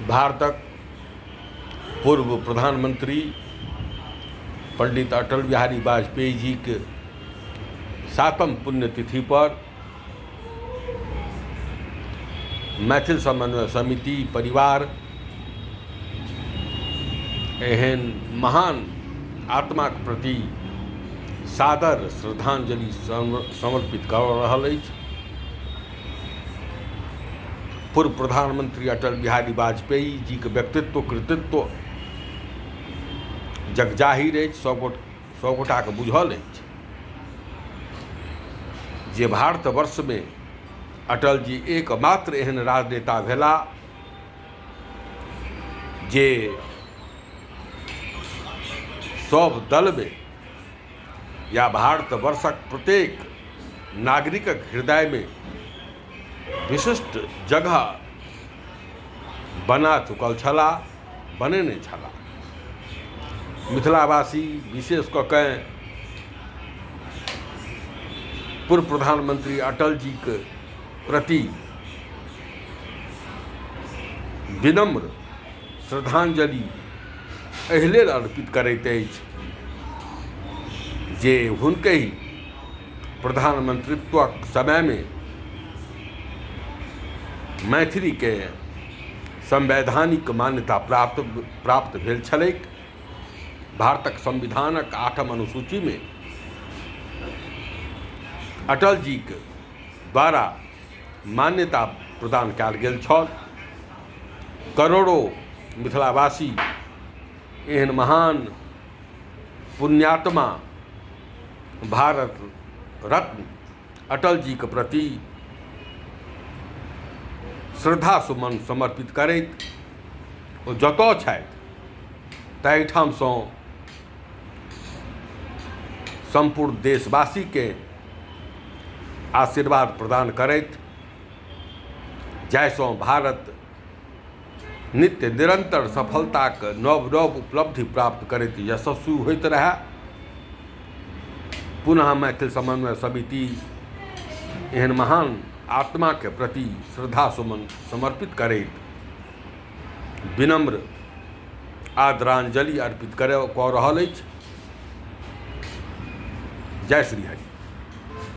भारतक पूर्व प्रधानमंत्री पंडित अटल बिहारी वाजपेयी जीके सातम पुण्यतिथि पर मैथिल समन्वय समिति परिवार एहन महान आत्माके प्रति सादर श्रद्धांजलि समर्पित कऽ रहल अछि। पूर्व प्रधानमंत्री अटल बिहारी वाजपेयी जीके व्यक्तित्व कृतित्व जगजाहिर अछि, सभगोटाके बुझल अछि जे भारतवर्षमे अटल जी एकमात्र एहन राजनेता भेलाह जे सभ दलमे या भारतवर्षक प्रत्येक नागरिकक हृदयमे विशिष्ट जगह बना चुकल छलाह, बनेने छलाह। मिथिलावासी विशेष कऽ के पूर्व प्रधानमंत्री अटल जीके प्रति विनम्र श्रद्धांजलि एहि लेल अर्पित करैत अछि जे हुनकहि प्रधानमंत्रित्वक समयमे मैथिलीके संवैधानिक मान्यता प्राप्त भेल छलैक। भारतक संविधानक आठम अनुसूचीमे अटल जीके द्वारा मान्यता प्रदान कयल गेल छल। करोड़ो मिथिलावासी एहन महान पुण्यात्मा भारत रत्न अटल जीके प्रति श्रद्धा सुमन समर्पित करैत ओ जतऽ छथि ताहिठामसँ सम्पूर्ण देशवासीके आशीर्वाद प्रदान करथि, जाहिसँ भारत नित्य निरन्तर सफलताक नव नव उपलब्धि प्राप्त करैत यशस्वी होइत रहए। पुनः मैथिल समन्वय समिति एहन महान आत्माके प्रति श्रद्धा सुमन समर्पित करैत विनम्र आदराञ्जलि अर्पित कऽ रहल अछि। जय श्री हरि।